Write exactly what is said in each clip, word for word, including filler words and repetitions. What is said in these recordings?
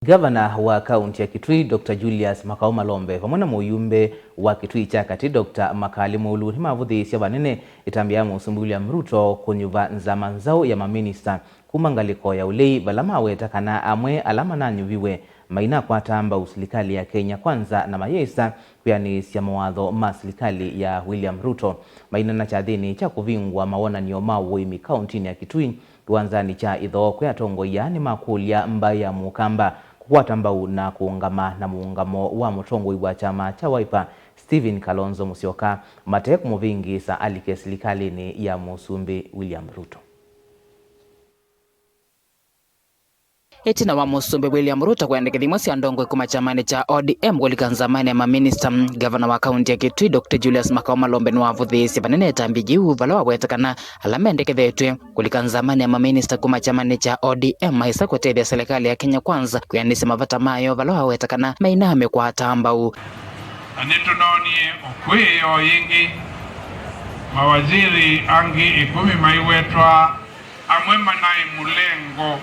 Ngavana wa kaunti ya Kitui, Doctor Julius Makau Malombe, vamwe na mũyumbe wa Kitui kya Katĩ, Doctor Makali Mulu, nĩmavũthĩĩsye vanene ĩtambya ya Mũsumbĩ William Ruto kũnyuva nzama nzaũ ya maminista kuma ngalĩko ya ũlei, vala maweta kana amwe ala mananyuviwe mainakwata mbau silikalĩ ya Kenya Kwanza na mayĩsa kwĩanĩĩsya mawatho ma silikalĩ ya William Ruto. Maineena kyathĩnĩ kya kũvingũa mawonany'o ma ũĩmi kauntinĩ ya Kitui, kĩwanzanĩ kya Ĩthoo kwĩ atongoi aa nĩmakũlya mbaĩ ya Mũkamba kũkwata mbau na kũũngama na mũũngamo wa mũtongoi wa kyama kya Wiper, Stephen Kalonzo Musyoka, mate kũmũvĩngĩĩsa alike silikalĩnĩ ya Mũsumbĩ William Ruto. Ĩtina wa Mũsumbĩ William Ruto kwenda kĩthimo sya ndongoi kuma kyamanĩ kya O D M kũlika nzamanĩ ya maminista, ngavana wa kaunti ya Kitui, Doctor Julius Makau Malombe, nĩwavũthĩĩsye vanene ĩtambya yĩu, vala waweta kana ala mendekethetw'e kũlika nzamanĩ ya maminista kuma kyamanĩ kya O D M maĩsa kũtethya silikalĩ ya Kenya Kwanza kwĩanĩsya mavata mayo, vala waweta kana mainamĩkwata mbau. Na nĩtũnoonie ũkw'ĩĩo yĩngĩ, mawaziri angĩ ĩkũmi maiwetwa, amwe manaĩ mũlengo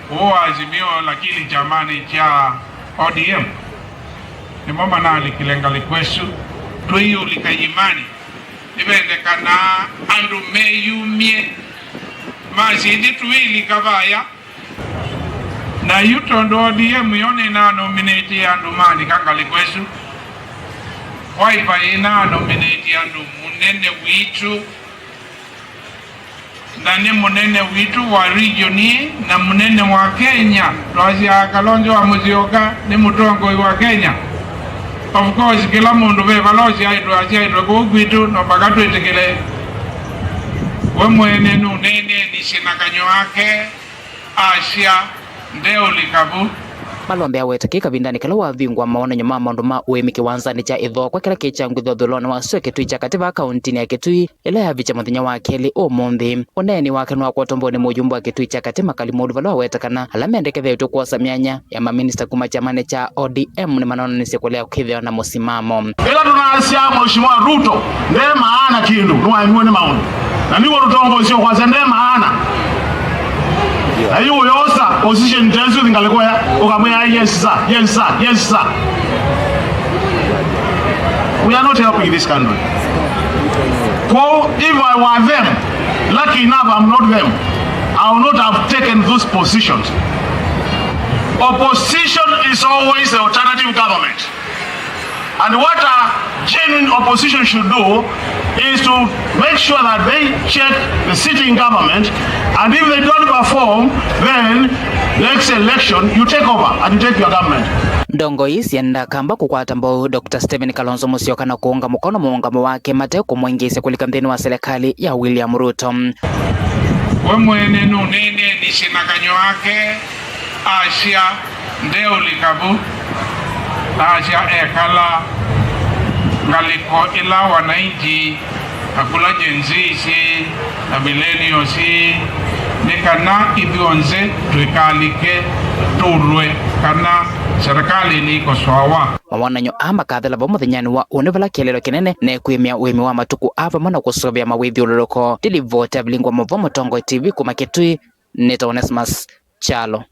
ũũ wa Azimio, lakini kyamanĩ kya O D M nĩmo manalikile ngalĩko ĩsu. Tũiũlika ĩimanĩ, nĩvendekanaa andũ meyumye masye, "Ithyĩ tũilika vaya." Na yu tondũ O D M yo nĩnanominate andũ malika ngalĩko ĩsu, Wiper ĩnanominate andũ, mũnene witũ, na nĩ mũnene witũ wa region ĩĩ, na mũnene wa Kenya. Twasyaa Kalonzo wa Musyoka nĩ mũtongoi wa Kenya. Of course, kĩla mũndũ ve vala ũsyaĩtwe, asyaĩtwe kũu kwitũ, no mpaka twĩtĩkĩle. We mwene nũneenenisye na kanyw'a wake, asya, "Ndeũlika vu." Malombe aweta kĩ kavindanĩ kala wavingũa mawonany'o ma maũndũ ma ũĩmi kĩwanzanĩ kya Ĩthokwa kĩla kĩ kya ngutho ũthũĩlonĩ wa sua Kitui kya Katĩ vaa kauntinĩ ya Kitui, ĩla yavikya mũthenya wa kelĩ ũmũnthĩ. Ũneeni wake nĩwakwatwa mbau nĩ mũyumbe wa Kitui kya Katĩ, Makali Mulu, vala waweta kana ala mendekethetw'e kwosa myanya ya maminista kuma kyamanĩ kya O D M nĩmanonanisye kũlea kwĩthĩwa na mũsimamo. Ĩla tũnaasya Mheshimiwa Ruto nde maana kĩndũ, nĩwaemiwe nĩ maũndũ. Na nĩw'o tũtongoesye kwasya nde maana. Na yu ũyosa position ta ĩsu ngalĩko ya, ũkamwĩa, "Yes, sir. Yes, sir. Yes, sir." We are not helping this country. Kwoou, if I were them, lucky enough I'm not them, I would not have taken those positions. Opposition is always the alternative government. And what a genuine opposition should do is to make sure that they check the sitting government, and if they don't perform, then next election you take over and you take your government. Ndongoi ii syendaa kamba kũkwata mbau Doctor Stephen Kalonzo Musyoka na kũũnga mũkono mũũngamo wake mate kũmũingĩĩsya kũlika nthĩnĩ wa silikalĩ ya William Ruto. We mwene nũneenenisye na kanyw'a wake, asya, "Ndeũlika vu." Asya ekala ngalĩko ĩla wananchi, akula Gen Z syĩ na millennials syĩ, nĩ kana ithyonthe tũikalike, tũlwe kana serikali nĩikosoawa. Mawonany'o aa makathela vau mũthenyanĩ wa ũnĩ vala kĩeleelo kĩnene nĩ kwĩmĩa ũĩmi wa matukũ aa vamwe na kũsũvĩa mawĩthyũlũlũko. Nĩ livoti ya Vilingwa Mũvwa, Mũtongoi T V kuma Kitui, nĩtawa Onesmus Kyalo.